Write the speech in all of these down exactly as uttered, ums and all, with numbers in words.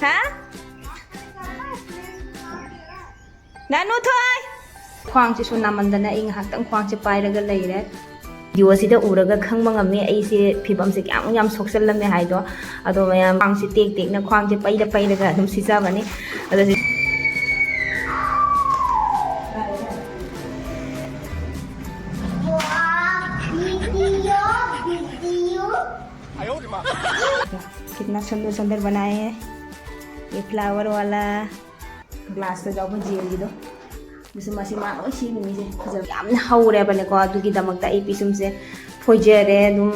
ꯍꯥ? ꯅꯥꯅꯨ ꯊꯣꯏ! ꯈ꯭ꯋꯥꯡꯁꯤꯁꯨ ꯅꯥꯃꯟꯗꯅ ꯑꯩ ꯉꯥꯏꯍꯥꯛꯇꯪ ꯈ꯭ꯋꯥꯡꯁꯦ ꯄꯥꯏꯔꯒ ꯂꯩꯔꯦ꯫ ꯚꯤꯗꯤꯑꯣꯁꯤꯗ ꯎꯔꯒ ꯈꯪꯕ ꯉꯝꯃꯤ ꯑꯩꯁꯦ ꯐꯤꯕꯝꯁꯦ ꯀꯌꯥꯃꯨꯛ ꯌꯥꯝ ꯁꯣꯛꯆꯜꯂꯝꯃꯦ ꯍꯥꯏꯗꯣ꯫ ꯑꯗꯣ ꯃꯌꯥꯝ, ꯈ꯭ꯋꯥꯡꯁꯦ ꯇꯦꯛ ꯇꯦꯛꯅ, ꯈ꯭ꯋꯥꯡꯁꯦ ꯄꯩꯔ ꯄꯩꯔꯒ ꯑꯗꯨꯝ ꯁꯤꯖꯕꯅꯤ꯫ ꯑꯗꯣ ꯁꯤ- कितना सुंदर सुंदर बनाए हैं। ये फ्लावर वाला ग्लास ꯇ ꯌꯥꯎꯕ ꯖꯦꯜꯒꯤꯗꯣ꯫ ꯑꯗꯨꯁꯨ ꯃꯁꯤ ꯃꯥ ꯂꯣꯏ ꯁꯦꯝꯃꯤꯅꯤꯁꯦ꯫ ꯐꯖꯕ ꯌꯥꯝꯅ ꯍꯧꯔꯦꯕꯅꯦꯀꯣ꯫ ꯑꯗꯨꯒꯤꯗꯃꯛꯇ ꯑꯩ ꯄꯤꯁꯨꯝꯁꯦ ꯐꯣꯏꯖꯔꯦ ꯑꯗꯨꯝ꯫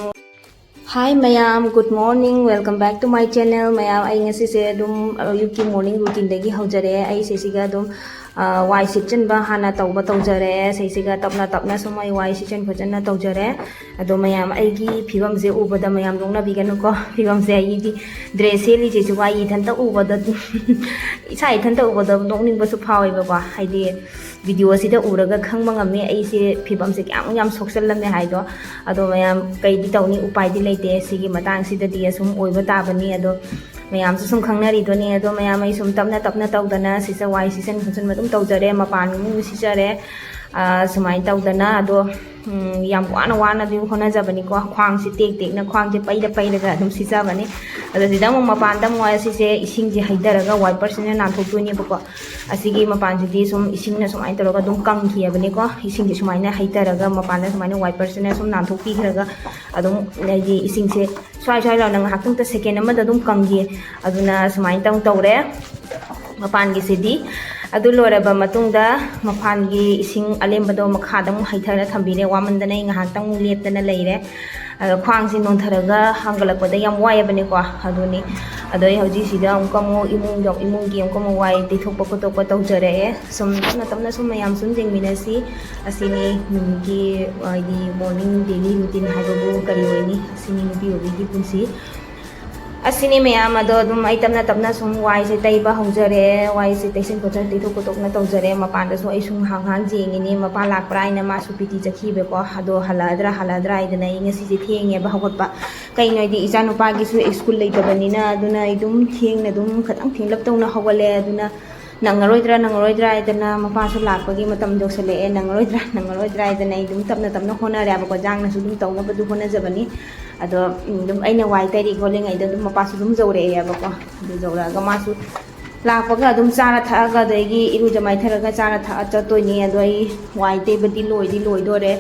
Hi ꯃꯌꯥꯝ, good morning, welcome back to my channel꯫ ꯃꯌꯥꯝ, ꯑꯩ ꯉꯁꯤꯁꯦ ꯑꯗꯨꯝ ꯑꯌꯨꯛꯀꯤ morning routine ꯗꯒꯤ ꯍꯧꯖꯔꯛꯑꯦ꯫ ꯑꯩꯁꯦ ꯁꯤꯒ ꯑꯗꯨꯝ, ꯑ, ꯋꯥꯏ ꯁꯤꯠꯆꯤꯟꯕ ꯍꯥꯟꯅ ꯇꯧꯕ ꯇꯧꯖꯔꯦ꯫ ꯁꯤꯁꯤꯒ ꯇꯞꯅ ꯇꯞꯅ ꯁꯨꯝ ꯑꯩ ꯋꯥꯏ ꯁꯤꯠꯆꯤꯟ ꯈꯣꯠꯆꯤꯟꯅ ꯇꯧꯖꯔꯦ꯫ ꯑꯗꯣ ꯃꯌꯥꯝ, ꯑꯩꯒꯤ ꯐꯤꯕꯝꯁꯦ ꯎꯕꯗ ꯃꯌꯥꯝ ꯅꯣꯛꯅꯕꯤꯒꯅꯨꯀꯣ꯫ ꯐꯤꯕꯝꯁꯦ, ꯑꯩꯒꯤ dress ꯁꯦꯠꯂꯤꯁꯤꯁꯨ ꯑꯩ ꯏꯊꯟꯇ ꯎꯕꯗ, ꯏꯁꯥ ꯏꯊꯟꯇ ꯎꯕꯗ ꯅꯣꯛꯅꯤꯡꯕꯁꯨ ꯐꯥꯎꯋꯦꯕꯀꯣ꯫ ꯍꯥꯏꯗꯤ ꯚꯤꯗꯤꯑꯣꯁꯤꯗ ꯎꯔꯒ ꯈꯪꯕ ꯉꯝꯃꯤ ꯑꯩꯁꯦ ꯐꯤꯕꯝꯁꯦ ꯀꯌꯥꯃꯨꯛ ꯌꯥꯝ ꯁꯣꯛꯆꯜꯂꯝꯃꯦ ꯍꯥꯏꯗꯣ꯫ ꯑꯗꯣ ꯃꯌꯥꯝ, ꯀꯩꯗꯤ ꯇꯧꯅꯤ, ꯎꯄꯥꯏꯗꯤ ꯂꯩꯇꯦ꯫ ꯁꯤꯒꯤ ꯃꯇꯥꯡꯁꯤꯗꯗꯤ ꯑꯁꯨꯝ ꯑꯣꯏꯕ ꯇꯥꯕꯅꯤ꯫ ꯑꯗꯣ ꯃꯌꯥꯝꯁꯨ ꯁꯨꯝ ꯈꯪꯅꯔꯤꯗꯨꯅꯤ꯫ ꯑꯗꯣ ꯃꯌꯥꯝ, ꯑꯩ ꯁꯨꯝ ꯇꯞꯅ ꯇꯞꯅ ꯇꯧꯗꯅ ꯁꯤꯁꯦ ꯋꯥꯏ ꯁꯤꯠꯆꯟ ꯈꯣꯠꯆꯟꯕ ꯑꯗꯨꯝ ꯇꯧꯖꯔꯦ꯫ ꯃꯄꯥꯟ ꯑꯃꯨꯛ ꯁꯤꯠꯆꯔꯦ꯫ ꯑ, ꯁꯨꯃꯥꯏꯅ ꯇꯧꯗꯅ꯫ ꯑꯗꯣ, ꯎꯝ, ꯌꯥꯝ ꯋꯥꯅ ꯋꯥꯅꯗꯤ ꯍꯣꯠꯅꯖꯕꯅꯤꯀꯣ꯫ ꯈ꯭ꯋꯥꯡꯁꯦ ꯇꯦꯛ ꯇꯦꯛꯅ, ꯈ꯭ꯋꯥꯡꯁꯦ ꯄꯩꯔ ꯄꯩꯔꯒ ꯑꯗꯨꯝ ꯁꯤꯠꯆꯕꯅꯤ꯫ ꯑꯗꯣ ꯁꯤꯗ ꯑꯃꯨꯛ ꯃꯄꯥꯟꯗ ꯑꯃꯨꯛ ꯑꯁꯤꯁꯦ ꯏꯁꯤꯡꯁꯦ ꯍꯩꯊꯔꯒ wiper ꯁꯤꯅ ꯅꯥꯟꯊꯣꯛꯇꯣꯏꯅꯦꯕꯀꯣ꯫ ꯑꯁꯤꯒꯤ ꯃꯄꯥꯟꯁꯤꯗꯤ ꯁꯨꯝ ꯏꯁꯤꯡꯅ ꯁꯨꯃꯥꯏꯅ ꯇꯧꯔꯒ ꯑꯗꯨꯝ ꯀꯪꯈꯤꯑꯕꯅꯦꯀꯣ꯫ ꯏꯁꯤꯡꯁꯦ ꯁꯨꯃꯥꯏꯅ ꯍꯩꯊꯔꯒ ꯃꯄꯥꯟꯗ ꯁꯨꯃꯥꯏꯅ wiper ꯁꯤꯅ ꯁꯨꯝ ꯅꯥꯟꯊꯣꯛꯄꯤꯈ꯭ꯔꯒ ꯑꯗꯨꯝ, ꯍꯥꯏꯗꯤ, ꯏꯁꯤꯡꯁꯦ ꯁ꯭ꯋꯥꯏ ꯁ꯭ꯋꯥꯏ ꯂꯥꯎꯅ ꯉꯥꯏꯍꯥꯛꯇꯪꯇ second ꯑꯃꯗ ꯑꯗꯨꯝ ꯀꯪꯈꯤ꯫ ꯑꯗꯨꯅ ꯁꯨꯃꯥꯏꯅ ꯇꯧ-, ꯇꯧꯔꯦ ꯃꯄꯥꯟꯒꯤꯁꯤꯗꯤ꯫ ꯑꯗꯨ ꯂꯣꯏꯔꯕ ꯃꯇꯨꯡꯗ ꯃꯄꯥꯟꯒꯤ ꯏꯁꯤꯡ ꯑꯂꯦꯝꯕꯗꯣ ꯃꯈꯥꯗ ꯑꯃꯨꯛ ꯍꯩꯊꯔ ꯊꯝꯕꯤꯔꯦ꯫ ꯋꯥꯃꯟꯗꯅ ꯑꯩ ꯉꯥꯏꯍꯥꯛꯇꯪ ꯑꯃꯨꯛ ꯂꯦꯞꯇꯅ ꯂꯩꯔꯦ꯫ ꯑꯗꯣ ꯈ꯭ꯋꯥꯡꯁꯤ ꯅꯣꯟꯊꯔꯒ ꯍꯥꯡꯒꯠꯂꯛꯄꯗ ꯌꯥꯝ ꯋꯥꯏꯑꯦꯕꯅꯦꯀꯣ꯫ ꯑꯗꯨꯅꯤ꯫ ꯑꯗꯣ ꯑꯩ ꯍꯧꯖꯤꯛ ꯁꯤꯗ ꯑꯃꯨꯛꯀ ꯑꯃꯨꯛ ꯏꯃꯨꯡꯗ, ꯏꯃꯨꯡꯒꯤ ꯑꯃꯨꯛꯀ ꯑꯃꯨꯛ ꯋꯥꯏ ꯇꯩꯊꯣꯛꯄ ꯈꯣꯠꯇꯣꯛꯄ ꯇꯧꯖꯔꯛꯑꯦ꯫ ꯁꯨꯝ ꯇꯞꯅ ꯇꯞꯅ ꯁꯨꯝ ꯃꯌꯥꯝ ꯁꯨꯝ ꯌꯦꯡꯃꯤꯟꯅꯁꯤ꯫ ꯑꯁꯤꯅꯤ ꯅꯨꯃꯤꯠꯀꯤ, ꯍꯥꯏꯗꯤ, morning daily routine ꯍꯥꯏꯕꯕꯨ ꯀꯔꯤ ꯑꯣꯏꯅꯤ? ꯑꯁꯤꯅꯤ ꯅꯨꯄꯤ ꯑꯣꯏꯕꯤꯒꯤ ꯄꯨꯟꯁꯤ꯫ ꯑꯁꯤꯅꯤ ꯃꯌꯥꯝ꯫ ꯑꯗꯣ ꯑꯗꯨꯝ ꯑꯩ ꯇꯞꯅ ꯇꯞꯅ ꯁꯨꯝ ꯋꯥꯏꯁꯦ ꯇꯩꯕ ꯍꯧꯖꯔꯦ꯫ ꯋꯥꯏꯁꯦ ꯇꯩꯁꯤꯟ ꯈꯣꯠꯆꯤꯟ ꯇꯩꯊꯣꯛ ꯈꯣꯠꯇꯣꯛꯅ ꯇꯧꯖꯔꯦ꯫ ꯃꯄꯥꯟꯗꯁꯨ ꯑꯩ ꯁꯨꯝ ꯉꯥꯏꯍꯥꯛ ꯉꯥꯏꯍꯥꯛ ꯌꯦꯡꯉꯤꯅꯤ꯫ ꯃꯄꯥ ꯂꯥꯛꯄ꯭ꯔꯥ ꯍꯥꯏꯅ, ꯃꯥꯁꯨ ꯄꯤꯇꯤ ꯆꯠꯈꯤꯕꯀꯣ꯫ ꯑꯗꯣ ꯍꯜꯂꯛꯑꯗ꯭ꯔꯥ ꯍꯜꯂꯛꯑꯗ꯭ꯔꯥ ꯍꯥꯏꯗꯅ ꯑꯩ ꯉꯁꯤꯁꯦ ꯊꯦꯡꯉꯦꯕ ꯍꯧꯒꯠꯄ꯫ ꯀꯩꯅꯣ ꯍꯥꯏꯗꯤ ꯏꯆꯥꯅꯨꯄꯥꯒꯤꯁꯨ ꯁ꯭ꯀꯨꯜ ꯂꯩꯇꯕꯅꯤꯅ, ꯑꯗꯨꯅ ꯑꯩ ꯑꯗꯨꯝ ꯊꯦꯡꯅ ꯑꯗꯨꯝ ꯈꯤꯇꯪ ꯊꯦꯡꯂꯞ ꯇꯧꯅ ꯍꯧꯒꯠꯂꯦ꯫ ꯑꯗꯨꯅ ꯅꯪꯉꯔꯣꯏꯗ꯭ꯔꯥ ꯅꯪꯉꯔꯣꯏꯗ꯭ꯔꯥ ꯍꯥꯏꯗꯅ, ꯃꯄꯥꯁꯨ ꯂꯥꯛꯄꯒꯤ ꯃꯇꯝ ꯌꯧꯁꯜꯂꯛꯑꯦ, ꯅꯪꯉꯔꯣꯏꯗ꯭ꯔꯥ ꯅꯪꯉꯔꯣꯏꯗ꯭ꯔꯥ ꯍꯥꯏꯗꯅ ꯑꯩ ꯑꯗꯨꯝ ꯇꯞꯅ ꯇꯞꯅ ꯍꯣꯠꯅꯔꯦꯕꯀꯣ꯫ ꯆꯥꯡꯅꯁꯨ ꯑꯗꯨꯝ ꯇꯧꯅꯕꯗꯨ ꯍꯣꯠꯅꯖꯕꯅꯤ꯫ ꯑꯗꯣ ꯎꯝ, ꯑꯗꯨꯝ ꯑꯩꯅ ꯋꯥꯏ ꯇꯩꯔꯤ ꯈꯣꯠꯂꯤꯉꯩꯗ ꯑꯗꯨꯝ ꯃꯄꯥꯁꯨ ꯑꯗꯨꯝ ꯌꯧꯔꯛꯑꯦꯕꯀꯣ꯫ ꯑꯗꯨ ꯌꯧꯔꯛꯑꯒ ꯃꯥꯁꯨ ꯂꯥꯛꯄꯒ ꯑꯗꯨꯝ ꯆꯥꯔ ꯊꯛꯑꯒ, ꯑꯗꯒꯤ ꯏꯔꯨꯖ ꯃꯥꯏꯊꯔꯒ ꯆꯥꯔ ꯊꯛꯑ ꯆꯠꯇꯣꯏꯅꯤ꯫ ꯑꯗꯣ ꯑꯩ ꯋꯥꯏ ꯇꯩꯕꯗꯤ ꯂꯣꯏꯗꯤ ꯂꯣꯏꯗꯣꯔꯦ꯫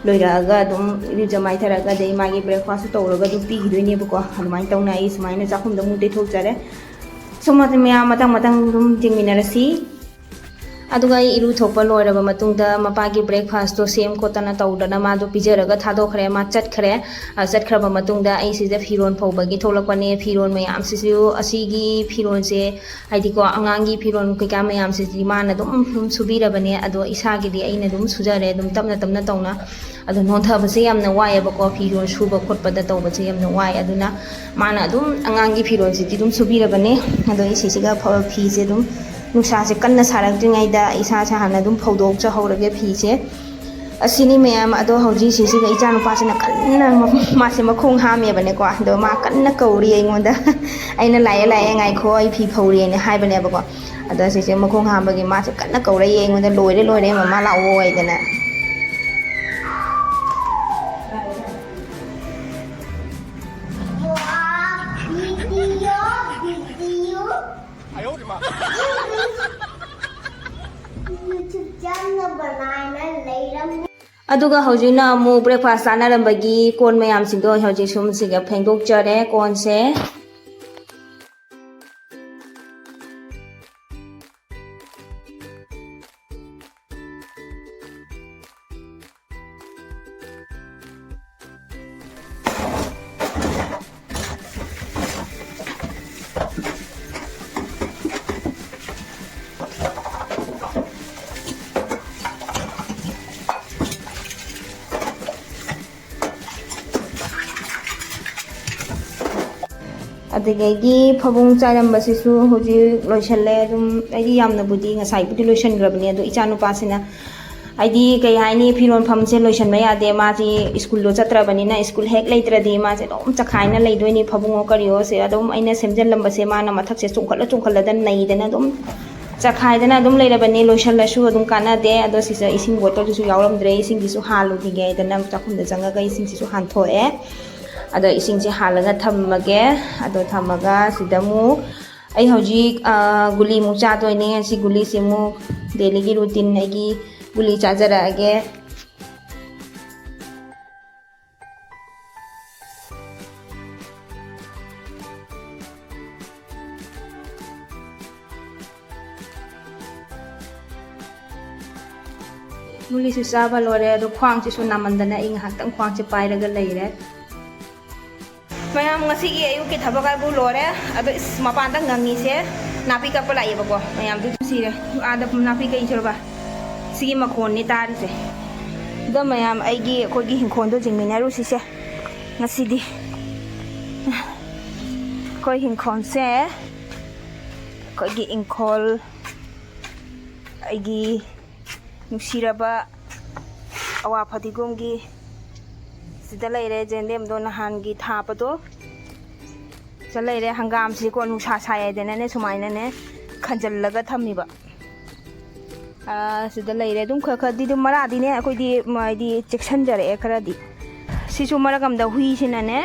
ꯂꯣꯏꯔꯛꯑꯒ ꯑꯗꯨꯝ ꯏꯔꯨꯖ ꯃꯥꯏꯊꯔꯒ, ꯑꯗꯩ ꯃꯥꯒꯤ ꯕ꯭ꯔꯦꯛꯐꯥꯁꯁꯨ ꯇꯧꯔꯒ ꯑꯗꯨꯝ ꯄꯤꯈꯤꯗꯣꯏꯅꯦꯕꯀꯣ꯫ ꯑꯗꯨꯃꯥꯏꯅ ꯇꯧꯅ ꯑꯩ ꯁꯨꯃꯥꯏꯅ ꯆꯥꯛꯈꯨꯝꯗ ꯑꯃꯨꯛ ꯇꯩꯊꯣꯛꯆꯔꯦ꯫ ꯁꯨꯝ ꯑꯗꯨꯝ ꯃꯌꯥꯝ ꯃꯊꯪ ꯃꯊꯪ ꯑꯗꯨꯝ ꯌꯦꯡꯃꯤꯟꯅꯔꯁꯤ꯫ ꯑꯗꯨꯒ ꯑꯩ ꯏꯔꯨ ꯊꯣꯛꯄ ꯂꯣꯏꯔꯕ ꯃꯇꯨꯡꯗ ꯃꯄꯥꯒꯤ ꯕ꯭ꯔꯦꯛꯐꯥꯁꯇꯣ ꯁꯦꯝ ꯈꯣꯠꯇꯅ ꯇꯧꯗꯅ ꯃꯥꯗꯣ ꯄꯤꯖꯔꯒ ꯊꯥꯗꯣꯛꯈ꯭ꯔꯦ꯫ ꯃꯥ ꯆꯠꯈ꯭ꯔꯦ꯫ ꯑ, ꯆꯠꯈ꯭ꯔꯕ ꯃꯇꯨꯡꯗ ꯑꯩ ꯁꯤꯗ ꯐꯤꯔꯣꯜ ꯐꯧꯕꯒꯤ ꯊꯣꯛꯂꯛꯄꯅꯦ꯫ ꯐꯤꯔꯣꯜ ꯃꯌꯥꯝꯁꯤꯁꯨ, ꯑꯁꯤꯒꯤ ꯐꯤꯔꯣꯜꯁꯦ, ꯍꯥꯏꯗꯤꯀꯣ, ꯑꯉꯥꯡꯒꯤ ꯐꯤꯔꯣꯜ ꯀꯩꯀꯥ ꯃꯌꯥꯝꯁꯤꯗꯤ ꯃꯥꯅ ꯑꯗꯨꯝ, ꯑꯗꯨꯝ ꯁꯨꯕꯤꯔꯕꯅꯦ꯫ ꯑꯗꯣ ꯏꯁꯥꯒꯤꯗꯤ ꯑꯩꯅ ꯑꯗꯨꯝ ꯁꯨꯖꯔꯦ, ꯑꯗꯨꯝ ꯇꯞꯅ ꯇꯞꯅ ꯇꯧꯅ꯫ ꯑꯗꯣ ꯅꯣꯟꯊꯕꯁꯦ ꯌꯥꯝꯅ ꯋꯥꯏꯑꯦꯕꯀꯣ, ꯐꯤꯔꯣꯜ ꯁꯨꯕ ꯈꯣꯠꯄꯗ ꯇꯧꯕꯁꯦ ꯌꯥꯝꯅ ꯋꯥꯏ꯫ ꯑꯗꯨꯅ ꯃꯥꯅ ꯑꯗꯨꯝ ꯑꯉꯥꯡꯒꯤ ꯐꯤꯔꯣꯜꯁꯤꯗꯤ ꯑꯗꯨꯝ ꯁꯨꯕꯤꯔꯕꯅꯦ꯫ ꯑꯗꯣ ꯑꯩ ꯁꯤꯁꯤꯒ ꯐ-, ꯐꯤꯁꯦ ꯑꯗꯨꯝ, ꯅꯨꯡꯁꯥꯁꯦ ꯀꯟꯅ ꯁꯥꯔꯛꯇ꯭ꯔꯤꯉꯩꯗ ꯏꯁꯥꯁꯦ ꯍꯥꯟꯅ ꯑꯗꯨꯝ ꯐꯧꯗꯣꯛꯆꯍꯧꯔꯒꯦ ꯐꯤꯁꯦ꯫ ꯑꯁꯤꯅꯤ ꯃꯌꯥꯝ꯫ ꯑꯗꯣ ꯍꯧꯖꯤꯛ ꯁꯤꯁꯤꯒ ꯏꯆꯥꯅꯨꯄꯥꯁꯤꯅ ꯀꯟꯅ ꯃ-, ꯃꯥꯁꯦ ꯃꯈꯣꯡ ꯍꯥꯝꯃꯦꯕꯅꯦꯀꯣ꯫ ꯑꯗꯣ ꯃꯥ ꯀꯟꯅ ꯀꯧꯔꯤ ꯑꯩꯉꯣꯟꯗ꯫ ꯑꯩꯅ "ꯂꯥꯛꯑꯦ, ꯂꯥꯛꯑꯦ, ꯉꯥꯏꯈꯣ, ꯑꯩ ꯐꯤ ꯐꯧꯔꯤꯅ" ꯍꯥꯏꯕꯅꯦꯕꯀꯣ꯫ ꯑꯗꯣ ꯁꯤꯁꯦ ꯃꯈꯣꯡ ꯍꯥꯝꯕꯒꯤ ꯃꯥꯁꯦ ꯀꯟꯅ ꯀꯧꯔꯛꯏ ꯑꯩꯉꯣꯟꯗ, "ꯂꯣꯏꯔꯦ, ꯂꯣꯏꯔꯦ, ꯃꯃꯥ ꯂꯥꯛꯑꯣ" ꯍꯥꯏꯗꯅ꯫ YouTube channel ꯕꯅꯥꯏꯅ ꯂꯩꯔꯝꯃꯤ꯫ ꯑꯗꯨꯒ ꯍꯧꯖꯤꯛꯅ ꯑꯃꯨꯛ ꯕ꯭ꯔꯦꯛꯐꯥꯁ ꯆꯥꯅꯔꯝꯕꯒꯤ ꯀꯣꯟ ꯃꯌꯥꯝꯁꯤꯡꯗꯣ ꯍꯧꯖꯤꯛ ꯁꯨꯝ ꯁꯤꯒ ꯐꯦꯡꯗꯣꯛꯆꯔꯦ ꯀꯣꯟꯁꯦ꯫ ꯑꯗꯨꯗꯒꯤ ꯐꯃꯨꯡ ꯆꯥꯏꯔꯝꯕꯁꯤꯁꯨ ꯍꯧꯖꯤꯛ ꯂꯣꯏꯁꯜꯂꯦ꯫ ꯑꯗꯨꯝ ꯑꯩꯗꯤ ꯌꯥꯝꯅꯕꯨꯗꯤ ꯉꯁꯥꯏꯕꯨꯗꯤ ꯂꯣꯏꯁꯟꯈ꯭ꯔꯕꯅꯦ, ꯑꯗꯣ ꯏꯆꯥ ꯅꯨꯄꯥꯁꯤꯅ, ꯍꯥꯏꯗꯤ, ꯀꯩ ꯍꯥꯏꯅꯤ, ꯐꯤꯔꯣꯟ ꯐꯝꯁꯦ ꯂꯣꯏꯁꯟꯕ ꯌꯥꯗꯦ꯫ ꯃꯥꯁꯤ ꯁ꯭ꯀꯨꯜꯗꯣ ꯆꯠꯇ꯭ꯔꯕꯅꯤꯅ, ꯁ꯭ꯀꯨꯜ ꯍꯦꯛ ꯂꯩꯇ꯭ꯔꯗꯤ ꯃꯥꯁꯦ ꯑꯗꯨꯝ ꯆꯈꯥꯏꯅ ꯂꯩꯗꯣꯏꯅꯤ꯫ ꯐꯃꯨꯡꯑꯣ ꯀꯔꯤꯑꯣ ꯁꯦ ꯑꯗꯨꯝ ꯑꯩꯅ ꯁꯦꯝꯖꯜꯂꯝꯕꯁꯦ ꯃꯥꯅ ꯃꯊꯛꯁꯦ ꯆꯣꯡꯈꯠꯂ ꯆꯣꯡꯈꯠꯂꯗ ꯅꯩꯗꯅ ꯑꯗꯨꯝ ꯆꯈꯥꯏꯗꯅ ꯑꯗꯨꯝ ꯂꯩꯔꯕꯅꯤ꯫ ꯂꯣꯏꯁꯜꯂꯁꯨ ꯑꯗꯨꯝ ꯀꯥꯟꯅꯗꯦ꯫ ꯑꯗꯣ ꯁꯤꯁꯦ ꯏꯁꯤꯡ ꯕꯣꯇꯜꯗꯨꯁꯨ ꯌꯥꯎꯔꯝꯗ꯭ꯔꯦ, ꯏꯁꯤꯡꯁꯤꯁꯨ ꯍꯥꯜꯂꯨꯈꯤꯒꯦ ꯍꯥꯏꯗꯅ ꯆꯥꯛꯈꯨꯝꯗ ꯆꯪꯉꯒ ꯏꯁꯤꯡꯁꯤꯁꯨ ꯍꯥꯟꯊꯣꯛꯑꯦ꯫ ꯑꯗꯣ ꯏꯁꯤꯡꯁꯦ ꯍꯥꯜꯂꯒ ꯊꯝꯃꯒꯦ꯫ ꯑꯗꯣ ꯊꯝꯃꯒ ꯁꯤꯗ ꯑꯃꯨꯛ ꯑꯩ ꯍꯧꯖꯤꯛ, ꯑ, ꯒꯨꯂꯤꯃꯨꯛ ꯆꯥꯗꯣꯏꯅꯦ꯫ ꯉꯁꯤ ꯒꯨꯂꯤꯁꯦ ꯑꯃꯨꯛ ꯗꯦꯂꯤꯒꯤ ꯔꯨꯇꯤꯟ ꯑꯩꯒꯤ ꯒꯨꯂꯤ ꯆꯥꯖꯔꯛꯑꯒꯦ꯫ ꯒꯨꯂꯤꯁꯨ ꯆꯥꯕ ꯂꯣꯏꯔꯦ, ꯑꯗꯣ ꯈ꯭ꯋꯥꯡꯁꯤꯁꯨ ꯅꯥꯃꯟꯗꯅ ꯑꯩ ꯉꯥꯏꯍꯥꯛꯇꯪ ꯈ꯭ꯋꯥꯡꯁꯦ ꯄꯥꯏꯔꯒ ꯂꯩꯔꯦ꯫ ꯃꯌꯥꯝ, ꯉꯁꯤꯒꯤ ꯑꯌꯨꯛꯀꯤ ꯊꯕꯛ ꯍꯥꯏꯕꯨ ꯂꯣꯏꯔꯦ꯫ ꯑꯗꯣ ꯏꯁ, ꯃꯄꯥꯟꯗ ꯉꯪꯉꯤꯁꯦ ꯅꯥꯄꯤ ꯀꯛꯄ ꯂꯥꯛꯑꯦꯕꯀꯣ꯫ ꯃꯌꯥꯝꯗꯨ ꯑꯗꯨꯝ ꯁꯤꯔꯦ꯫ ꯑꯥꯗ ꯅꯥꯄꯤ ꯀꯛꯏꯁꯤꯔꯕ? ꯁꯤꯒꯤ ꯃꯈꯣꯟꯅꯤ ꯇꯥꯔꯤꯁꯦ꯫ ꯑꯗꯣ ꯃꯌꯥꯝ, ꯑꯩꯒꯤ, ꯑꯩꯈꯣꯏꯒꯤ ꯏꯪꯈꯣꯜꯗꯣ ꯌꯦꯡꯃꯤꯟꯅꯔꯨꯁꯤꯁꯦ ꯉꯁꯤꯗꯤ꯫ ꯑꯩꯈꯣꯏ ꯏꯪꯈꯣꯜꯁꯦ, ꯑꯩꯈꯣꯏꯒꯤ ꯏꯪꯈꯣꯜ, ꯑꯩꯒꯤ ꯅꯨꯡꯁꯤꯔꯕ ꯑꯋꯥ ꯐꯗꯤꯒꯣꯝꯒꯤ ꯁꯤꯗ ꯂꯩꯔꯦ꯫ ꯌꯦꯟꯗꯦꯝꯗꯣ ꯅꯍꯥꯟꯒꯤ ꯊꯥꯕꯗꯣ ꯁꯤꯗ ꯂꯩꯔꯦ꯫ ꯍꯪꯒꯥꯝꯁꯤꯀꯣ ꯅꯨꯡꯁꯥ ꯁꯥꯏ ꯍꯥꯏꯗꯅꯅꯦ ꯁꯨꯃꯥꯏꯅꯅꯦ ꯈꯟꯖꯜꯂꯒ ꯊꯝꯃꯤꯕ꯫ ꯑꯥ, ꯁꯤꯗ ꯂꯩꯔꯦ꯫ ꯑꯗꯨꯝ ꯈꯔ ꯈꯔꯗꯤ ꯑꯗꯨꯝ ꯃꯔꯥꯗꯤꯅꯦ ꯑꯩꯈꯣꯏꯗꯤ, ꯃ-, ꯍꯥꯏꯗꯤ ꯆꯦꯛꯁꯤꯟꯖꯔꯛꯑꯦ ꯈꯔꯗꯤ꯫ ꯁꯤꯁꯨ ꯃꯔꯛ ꯑꯃꯗ ꯍꯨꯏꯁꯤꯅꯅꯦ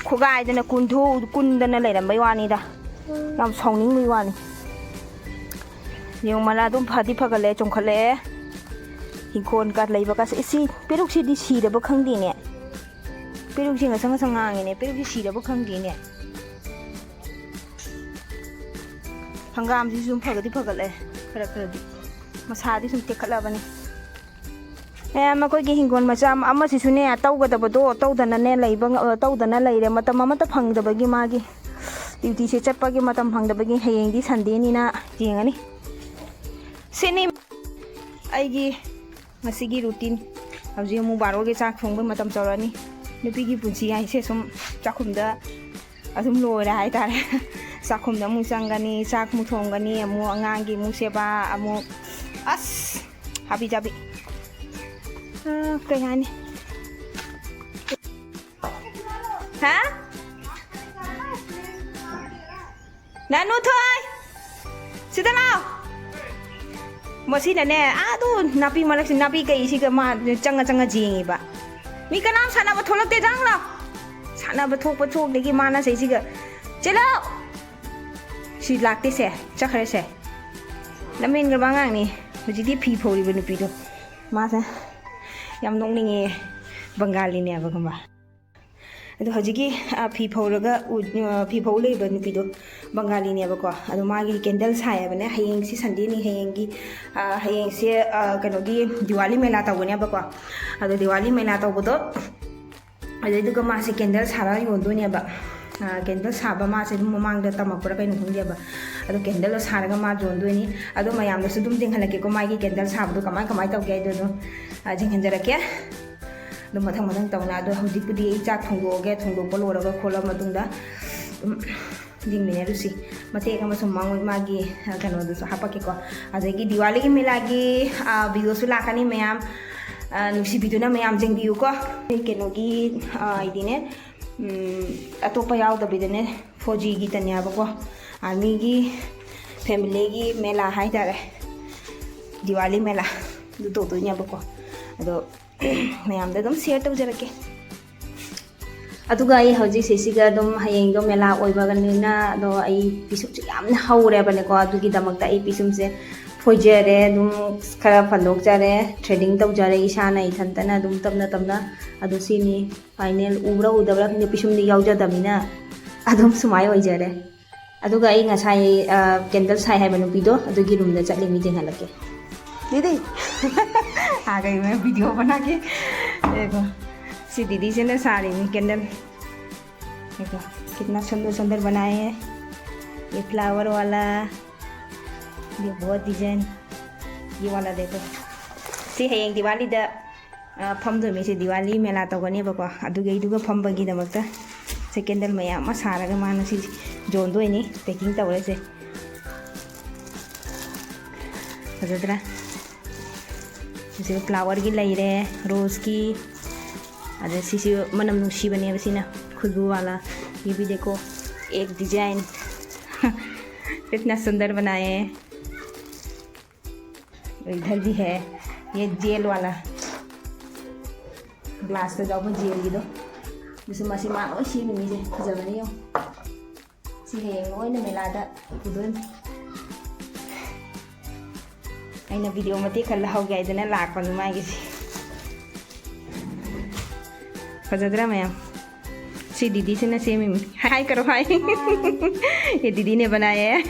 ꯈꯣꯒꯥꯏꯗꯅ ꯀꯨꯟꯊꯣꯛ-, ꯀꯨꯟꯗꯅ ꯂꯩꯔꯝꯕꯩ ꯋꯥꯅꯤꯗ꯫ ꯌꯥꯝ ꯁꯥꯎꯅꯤꯡꯕꯩ ꯋꯥꯅꯤ꯫ ꯌꯦꯡꯉꯨ, ꯃꯔꯥ ꯑꯗꯨꯝ ꯐꯗꯤ ꯐꯒꯠꯂꯛꯑꯦ, ꯆꯣꯡꯈꯠꯂꯛꯑꯦ꯫ ꯏꯪꯈꯣꯜꯒ ꯂꯩꯕꯒꯁꯦ꯫ ꯏꯁꯤ ꯄꯦꯔꯨꯛꯁꯤꯗꯤ ꯁꯤꯔꯕ ꯈꯪꯗꯦꯅꯦ꯫ ꯄꯦꯔꯨꯛꯁꯤ ꯉꯁꯪ ꯉꯁꯪ ꯉꯥꯡꯉꯤꯅꯦ꯫ ꯄꯦꯔꯨꯛꯁꯤ ꯁꯤꯔꯕ ꯈꯪꯗꯦꯅꯦ꯫ ꯍꯪꯒꯥꯝꯁꯤꯁꯨ ꯁꯨꯝ ꯐꯒꯗꯤ ꯐꯒꯠꯂꯛꯑꯦ ꯈꯔ ꯈꯔꯗꯤ꯫ ꯃꯁꯥꯗꯤ ꯁꯨꯝ ꯇꯦꯛꯈꯠꯂꯕꯅꯤ꯫ ꯃꯌꯥꯝ, ꯑꯩꯈꯣꯏꯒꯤ ꯍꯤꯡꯒꯣꯜ ꯃꯆꯥ ꯑꯃ, ꯑꯃꯁꯤꯁꯨꯅꯦ, ꯇꯧꯒꯗꯕꯗꯣ ꯇꯧꯗꯅꯅꯦ ꯂꯩꯕ ꯉ-, ꯇꯧꯗꯅ ꯂꯩꯔꯦ꯫ ꯃꯇꯝ ꯑꯃꯠꯇ ꯐꯪꯗꯕꯒꯤ ꯃꯥꯒꯤ ꯗ꯭ꯌꯨꯇꯤꯁꯦ ꯆꯠꯄꯒꯤ ꯃꯇꯝ ꯐꯪꯗꯕꯒꯤ ꯍꯌꯦꯡꯗꯤ ꯁꯟꯗꯦꯅꯤꯅ ꯌꯦꯡꯉꯅꯤ꯫ ꯁꯤꯅꯤ ꯑꯩꯒꯤ ꯉꯁꯤꯒꯤ ꯔꯨꯇꯤꯟ꯫ ꯍꯧꯖꯤꯛ ꯑꯃꯨꯛ ꯕꯥꯔꯣꯒꯤ ꯆꯥꯛ ꯊꯣꯡꯕꯩ ꯃꯇꯝ ꯆꯥꯎꯔꯛꯑꯅꯤ꯫ ꯅꯨꯄꯤꯒꯤ ꯄꯨꯟꯁꯤ ꯍꯥꯏꯁꯦ ꯁꯨꯝ ꯆꯥꯛꯈꯨꯝꯗ ꯑꯗꯨꯝ ꯂꯣꯏꯔꯦ ꯍꯥꯏꯇꯥꯔꯦ꯫ ꯆꯥꯛꯈꯨꯝꯗ ꯑꯃꯨꯛ ꯆꯪꯒꯅꯤ, ꯆꯥꯛ ꯑꯃꯨꯛ ꯊꯣꯡꯒꯅꯤ, ꯑꯃꯨꯛ ꯑꯉꯥꯡꯒꯤ ꯑꯃꯨꯛ ꯁꯦꯕꯥ, ꯑꯃꯨꯛ ꯑꯁ ꯍꯥꯕꯤ ꯖꯥꯕꯤ꯫ ꯑ, ꯀꯩ ꯍꯥꯏꯅꯤ? ꯍꯥ? ꯅꯥꯅꯨ ꯊꯣꯏ! ꯁꯤꯗ ꯂꯥꯎ! ꯃꯁꯤꯅꯅꯦ, ꯑꯥꯗꯨ ꯅꯥꯄꯤ ꯃꯔꯛꯁꯤ, ꯅꯥꯄꯤ ꯀꯩꯁꯤꯒ ꯃꯥ ꯆꯪꯉ ꯆꯪꯉ ꯌꯦꯡꯉꯤꯕ꯫ ꯃꯤ ꯀꯅꯥꯝ ꯁꯥꯟꯅꯕ ꯊꯣꯛꯂꯛꯇꯦ, ꯆꯪ ꯂꯥꯎ! ꯁꯥꯟꯅꯕ ꯊꯣꯛꯄ ꯊꯣꯛꯇꯒꯤ ꯃꯥꯅ ꯁꯩꯁꯤꯒ, "ꯆꯦ ꯂꯥꯎ!" ꯁꯤ ꯂꯥꯛꯇꯦꯁꯦ, ꯆꯠꯈ꯭ꯔꯦꯁꯦ꯫ ꯂꯝꯍꯦꯟꯈ꯭ꯔꯕ ꯑꯉꯥꯡꯅꯤ꯫ ꯍꯧꯖꯤꯛꯇꯤ ꯐꯤ ꯐꯧꯔꯤꯕ ꯅꯨꯄꯤꯗꯣ꯫ ꯃꯥꯁꯦ ꯌꯥꯝ ꯅꯣꯛꯅꯤꯡꯉꯦ꯫ ꯕꯪꯒꯥꯂꯤꯅꯦꯕ, ꯈꯪꯕ꯭ꯔꯥ? ꯑꯗꯣ ꯍꯧꯖꯤꯛꯀꯤ, ꯑ, ꯐꯤ ꯐꯧꯔꯒ ꯎ-, ꯑ, ꯐꯤ ꯐꯧ ꯂꯩꯕ ꯅꯨꯄꯤꯗꯣ ꯕꯪꯒꯥꯂꯤꯅꯦꯕꯀꯣ꯫ ꯑꯗꯣ ꯃꯥꯒꯤ candle ꯁꯥꯏꯌꯦꯕꯅꯦ꯫ ꯍꯌꯦꯡꯁꯤ Sundayꯅꯤ, ꯍꯌꯦꯡꯒꯤ, ꯑ, ꯍꯌꯦꯡꯁꯦ, ꯑ, ꯀꯩꯅꯣꯒꯤ ꯗꯤꯋꯥꯂꯤ ꯃꯦꯂꯥ ꯇꯧꯒꯅꯦꯕꯀꯣ꯫ ꯑꯗꯣ ꯗꯤꯋꯥꯂꯤ ꯃꯦꯂꯥ ꯇꯧꯕꯗꯣ, ꯑꯗꯨꯗꯨꯒ ꯃꯥꯁꯦ candle ꯁꯥꯔꯒ ꯌꯣꯟꯗꯣꯏꯅꯦꯕ꯫ ꯑ, candle ꯁꯥꯕ ꯃꯥꯁꯦ ꯑꯗꯨꯝ ꯃꯃꯥꯡꯗ ꯇꯝꯃꯛꯄ꯭ꯔꯥ ꯀꯩꯅꯣ ꯈꯪꯗꯦꯕ꯫ ꯑꯗꯣ candleꯗꯣ ꯁꯥꯔꯒ ꯃꯥ ꯌꯣꯟꯗꯣꯏꯅꯤ꯫ ꯑꯗꯣ ꯃꯌꯥꯝꯗꯁꯨ ꯑꯗꯨꯝ ꯌꯦꯡꯍꯜꯂꯛꯀꯦꯀꯣ, ꯃꯥꯒꯤ candle ꯁꯥꯕꯗꯣ ꯀꯃꯥꯏ, ꯀꯃꯥꯏ ꯇꯧꯒꯦ ꯍꯥꯏꯗꯣ ꯑꯗꯨꯝ, ꯑ, ꯌꯦꯡꯍꯟꯖꯔꯛꯀꯦ꯫ ꯑꯗꯨꯝ ꯃꯊꯪ ꯃꯊꯪ ꯇꯧꯅ꯫ ꯑꯗꯣ ꯍꯧꯖꯤꯛꯄꯨꯗꯤ ꯑꯩ ꯆꯥꯛ ꯊꯣꯡꯗꯣꯛꯑꯒꯦ, ꯊꯣꯡꯗꯣꯛꯄ ꯂꯣꯏꯔꯒ ꯈꯣꯠꯂ ꯃꯇꯨꯡꯗ ꯑꯗꯨꯝ ꯌꯦꯡꯃꯤꯟꯅꯔꯨꯁꯤ꯫ ꯃꯇꯦꯛ ꯑꯃꯁꯨ ꯃꯥ-, ꯃꯥꯒꯤ, ꯑ, ꯀꯩꯅꯣꯗꯨꯁꯨ ꯍꯥꯄꯛꯀꯦꯀꯣ꯫ ꯑꯗꯒꯤ ꯗꯤꯋꯥꯂꯤꯒꯤ ꯃꯦꯂꯥꯒꯤ, ꯑ, videoꯁꯨ ꯂꯥꯛꯀꯅꯤ ꯃꯌꯥꯝ꯫ ꯑ, ꯅꯨꯡꯁꯤꯕꯤꯗꯨꯅ ꯃꯌꯥꯝ ꯌꯦꯡꯕꯤꯌꯨꯀꯣ꯫ ꯑꯩ ꯀꯩꯅꯣꯒꯤ, ꯑ, ꯑꯩꯗꯤꯅꯦ, ꯎꯝ, ꯑꯇꯣꯞꯄ ꯌꯥꯎꯗꯕꯤꯗꯅꯦ, ꯐꯣꯔ ꯖꯤꯒꯤꯗꯅꯦꯕꯀꯣ꯫ Armyꯒꯤ familyꯒꯤ ꯃꯦꯂꯥ ꯍꯥꯏꯇꯥꯔꯦ, ꯗꯤꯋꯥꯂꯤ ꯃꯦꯂꯥ ꯑꯗꯨ ꯇꯧꯗꯣꯏꯅꯦꯕꯀꯣ꯫ ꯑꯗꯣ ꯃꯌꯥꯝꯗ ꯑꯗꯨꯝ share ꯇꯧꯖꯔꯛꯀꯦ꯫ ꯑꯗꯨꯒ ꯑꯩ ꯍꯧꯖꯤꯛ ꯁꯤꯁꯤꯒ ꯑꯗꯨꯝ ꯍꯌꯦꯡꯗꯣ ꯃꯦꯂꯥ ꯑꯣꯏꯕꯅꯤꯅ, ꯑꯗꯣ ꯑꯩ ꯄꯤꯁꯨꯝꯁꯦ ꯌꯥꯝꯅ ꯍꯧꯔꯦꯕꯅꯦꯀꯣ꯫ ꯑꯗꯨꯒꯤꯗꯃꯛꯇ ꯑꯩ ꯄꯤꯁꯨꯝꯁꯦ ꯐꯣꯏꯖꯔꯦ, ꯑꯗꯨꯝ ꯈꯔ ꯐꯟꯗꯣꯛꯆꯔꯦ, threading ꯇꯧꯖꯔꯦ ꯏꯁꯥꯅ ꯏꯊꯟꯇꯅ ꯑꯗꯨꯝ ꯇꯞꯅ ꯇꯞꯅ꯫ ꯑꯗꯣ ꯁꯤꯅꯤ final꯫ ꯎꯕ꯭ꯔꯥ ꯎꯗꯕ꯭ꯔꯥ ꯈꯪꯗꯦ, ꯄꯤꯁꯨꯝꯗꯤ ꯌꯥꯎꯖꯗꯕꯅꯤꯅ ꯑꯗꯨꯝ ꯁꯨꯃꯥꯏꯅ ꯑꯣꯏꯖꯔꯦ꯫ ꯑꯗꯨꯒ ꯑꯩ ꯉꯁꯥꯏ, ꯑ, candle ꯁꯥꯏ ꯍꯥꯏꯕ ꯅꯨꯄꯤꯗꯣ, ꯑꯗꯨꯒꯤ roomꯗ ꯆꯠꯂꯤꯃꯤ, ꯌꯦꯡꯍꯜꯂꯛꯀꯦ꯫ ꯗꯤꯗꯤ! ꯑꯥ, ꯀꯩꯅꯣ, video ꯕꯅꯥꯀꯦ꯫ ꯌꯦꯡꯉꯣ꯫ ꯁꯤ ꯗꯤꯗꯤꯁꯤꯅ ꯁꯥꯔꯤꯅꯤ candle꯫ देखो, कितना सुंदर सुंदर बनाए हैं। ये flower वाला, ये बहुत design, ये वाला देखो। ꯁꯤ ꯍꯌꯦꯡ ꯗꯤꯋꯥꯂꯤꯗ, ꯑ, ꯐꯝꯗꯣꯏꯅꯤ꯫ ꯁꯤ ꯗꯤꯋꯥꯂꯤ ꯃꯦꯂꯥ ꯇꯧꯒꯅꯦꯕꯀꯣ, ꯑꯗꯨꯒꯤ ꯑꯩꯗꯨꯒ ꯐꯝꯕꯒꯤꯗꯃꯛꯇ ꯁꯦ ꯀꯦꯟꯗꯜ ꯃꯌꯥꯝ ꯑꯃ ꯁꯥꯔꯒ ꯃꯥꯅ ꯁꯤ ꯌꯣꯟꯗꯣꯏꯅꯤ, ꯄꯦꯀꯤꯡ ꯇꯧꯔꯁꯦ꯫ ꯐꯖꯗ꯭ꯔꯥ? ꯁꯤꯁꯨ ꯐ꯭ꯂꯥꯋꯔꯒꯤ ꯂꯩꯔꯦ, ꯔꯣꯁꯀꯤ, ꯑꯗ ꯁꯤꯁꯨ ꯃꯅꯝ ꯅꯨꯡꯁꯤꯕꯅꯦꯕ ꯁꯤꯅ, ꯈꯨꯁꯕꯨ ꯋꯥꯂꯥ꯫ ये भी देखो, एक डिजाइन। कितना सुंदर बनाए हैं। इधर भी है ये जेल वाला, ग्लास पे जाओ जेल की दो। जैसे मसी मानो सी मिनी से जगह नहीं हो। ꯁꯤ ꯍꯌꯦꯡ ꯂꯣꯏꯅ ꯃꯦꯂꯥꯗ ꯄꯨꯗꯣꯏꯅꯤ꯫ ꯑꯩꯅ ꯚꯤꯗꯤꯑꯣ ꯃꯇꯦꯛ ꯈꯔ ꯂꯧꯍꯧꯒꯦ ꯍꯥꯏꯗꯅ ꯂꯥꯛꯄꯅꯤ ꯃꯥꯒꯤꯁꯤ꯫ ꯐꯖꯗ꯭ꯔꯥ ꯃꯌꯥꯝ? ꯁꯤ ꯗꯤꯗꯤꯁꯤꯅ ꯁꯦꯝꯃꯤꯃꯤ꯫ ꯍꯥꯏ ꯀꯔꯣ ꯍꯥꯏ꯫ ये दीदी ने बनाए हैं।